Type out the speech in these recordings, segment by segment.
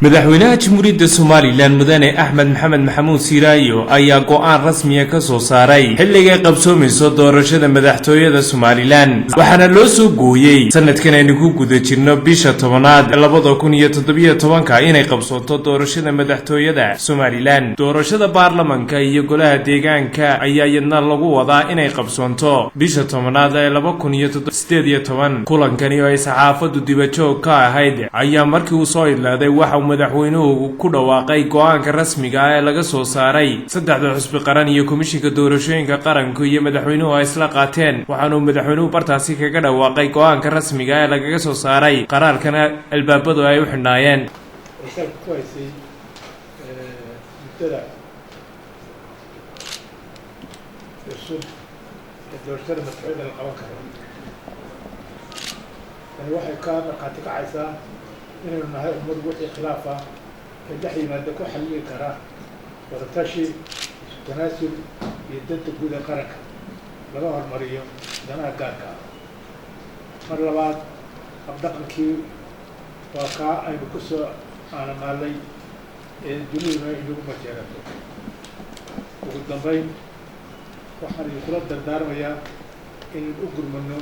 Madaxweynaha Jamhuuriyadda Somaliland, Mudane Axmed Maxamed Maxamuud Siiraayo, ayaa go-aan rasmiya ka soo saaray xilligay qabsoomayso doorashada madaxtooyada Somaliland, waxaana loo soo gooyey sanadkan aynu ku guda jirno, bisha 10aad 2017-ka, inay qabsooto doorashada madaxtooyada Somaliland. Doorashada baarlamanka iyo golaha deegaanka ayaa iyadna lagu wadaa inay qabsoonto bisha 10aad ee 2018. Kulankani oo ay saxaafaddu dibajoog ka ahayd ayaa markii uu soo idlaaday waxa uu madaxweynuhu ku dhawaaqay go-aanka rasmiga ah ee laga soo saaray saddexda xusbi qaran iyo Komishinka Doorashooyinka Qaranku iyo madaxweynuhu ay isla qaateen. Waxaanuu madaxweynuhu bartaasi kaga dhawaaqay go-aanka rasmiga ah ee lagaga soo saaray qaraarkana albaabadu ay u xidhnaayeen. Salka ku haysay muddada cusub ee doorashada madaxweyne la qaban karo. Tani waxay ka markhaati kacaysaa inaynu nahay ummad wixii khilaaf ah ee dhex yimaada ku xallili kara wadatashi, isu tanaasul iyo danta guud ee qaranka laga hormariyo danaha gaarka ah. Mar labaad, habdhaqankii waa kaa aynu ku soo aanamaalnay ee duniduna inagu majeerato. Ugu dambeyn, waxaan idinkula dardaarmayaa inaynu u gurmano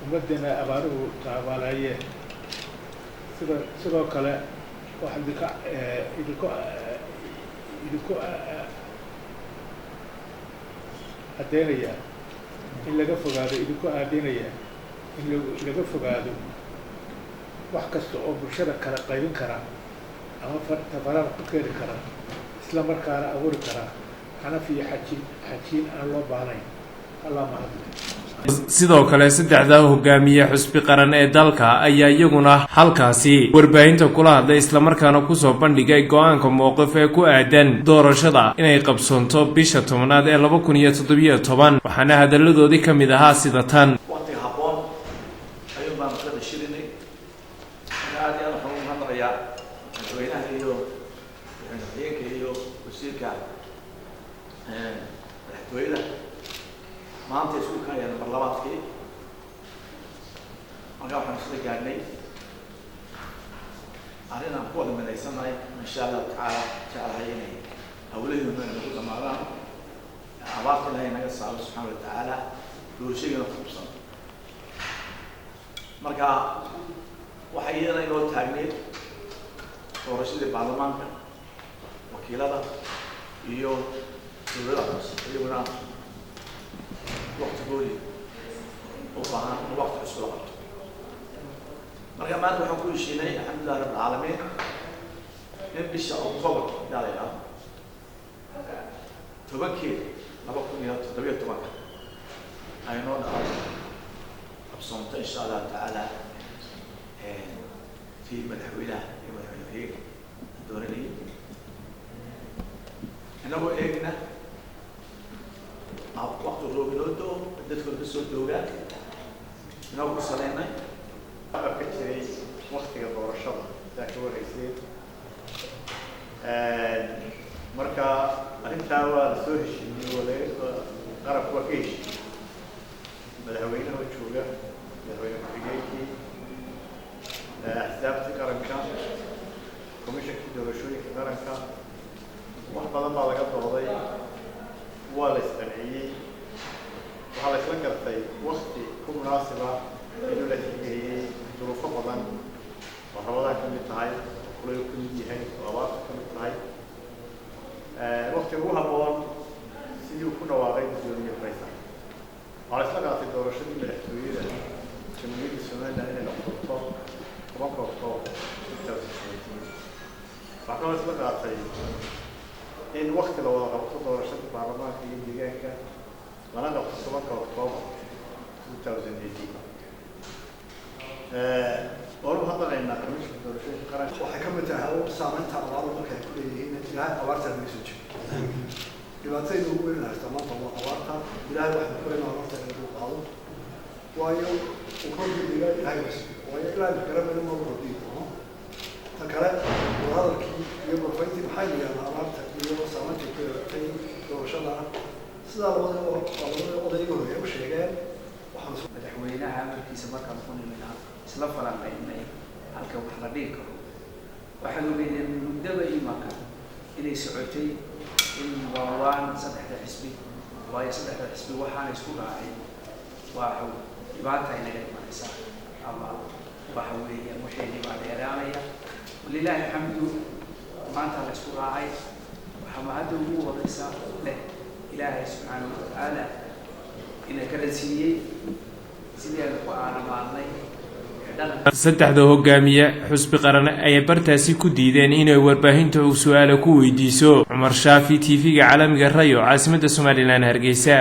ummaddeena ay abaaruhu taabaaleeyeen. Sida sidoo kale waxaan idinku caddeynayaa in laga fogaado, idinku aadeynayaa in laga fogaado wax kasta oo bulshada kala qaybin kara ama tafaraaruq ku keeni kara, isla markaana abuuri kara xanaf iyo xajiin xajiin aan loo baahnayn. Allah mahadle. Sidoo kale, saddexda hogaamiye xusbi qaran ee dalka ayaa iyaguna halkaasi warbaahinta kula hadlay, islamarkaana kusoo bandhigay go-aanka mowqif ee ku aadan doorashada inay qabsoonto bisha 10aad ee 2017. Waxaana hadalladoodii ka mid ahaa sida tan. Waqtiga habboon ayuun baanu ka tashirinay. Marka aad iyo aad waxaan ugu mahadnaqayaa madaxweynaha iyo madaxweyne ku-xigeenka iyo wasiirka madaxtooyada. Maanta iskuulka ayaa number labaadkii. Marka waxaan isla gaadhnay arrin aan ku wada midaysannahay, insha Allahu tacaala jeclahay inay hawlaheenu nagu dhamaadaan, abaarta Ilahay naga saaro subxaana wa tacaala, doorashadiina ku qabsan. Marka waxay iyadana inoo taagneyd doorashadii baarlamaanka, wakiilada iyo dowladaha hoose, iyaguna waktigoodii u baahan in wakti cusub la qabto. Marka maanta waxaan ku heshiinay, alxamdulilah rabb alcaalamiin, in bisha October yaa la yidhaahdo 10-keeda 2017-ka ay noo dhacdo, qabsoonto insha Allahu tacaala tii madaxweynaha iyo madaxweyne ku-xigeenka la dooranayay, inagoo eegna wakti roob inoo do-o, dadkuna ka soo doogaan, inagoo ku saleynay. Ka jiray waktiga doorashada saa ka wareyseen. Marka arrintaa waa la soo heshiiyey, wala qarabku waa ka heshiiyey, madaxweynaha jooga, madaxweyne ku-xigeenkii, axsaabtii qaranka, komishankii doorashooyinka qaranka. Wax badan baa laga dooday, waa la isqanciyey, waxaa la isla gartay wakti ku munaasiba inuu la tixgeliyey duruufo badan oo Ramadaan ka mid tahay, oo kulayl ka mid yahay, oo abaarta ka mid tahay. Waktiga ugu habboon sidii uu ku dhawaaqay guddoomiye Faysal, waxaa la isla qaatay doorashadii madaxtooyada Jamhuuriyadda Somaliland inay noqoto 10-ka Octoobar 2017. Waxaa kaloo isla qaatay in wakti la wada qabto doorashada baarlamaanka iyo deegaanka, lana qabto 10-ka Octoobar 2018. Waanu hadlanaynaa Komishinka Doorashooyinka Qaranka. Waxay ka mid tahay hawl saameynta abaaru marka ay ku leeyihiin. Ilaahay abaarta naga soo jiro. Dhibaatayda ugu weyn haysta maanta waa abaarta. Ilaahay waxaan ku leynaa abaarta inuu qaado, waayo uu roobkiiga Ilaahay waa siiyo, waayo ilaa la garanayno ma roobdii doono. Ta kale, wadahadalkii iyo gorfayntii maxay yidhahdaan abaarta iyo saameynta ku yeelatay doorashada, sidaa labada odayga horeeye u sheegeen, waxaan Madaxweynaha amarkiisa markaan ku nimina isla falanqaynay halka wax la dhigi karo. Waxaad ogeydeen muddaba imaka inay socotay in waawaan saddexda xisbi, waayo saddexda xisbi waxaana isku raacin waa dhibaata inaga imanaysaa ama waxa weeyaan waxeedii baa dheeraanaya. Walilaahi alxamdu, maanta la isku raacay. Waxaa mahadda ugu horeysa leh Ilaahay subxaanahu watacaala ina kala siiyey sidii aynu ku aanamaalnay. Saddexda hogaamiye xusbi qaran ayay bartaasi ku diideen inay warbaahinta uu su-aala ku weydiiso. Cumar Shaafi, TV-ga caalamiga Rayo, caasimadda Somaliland, Hargeysa.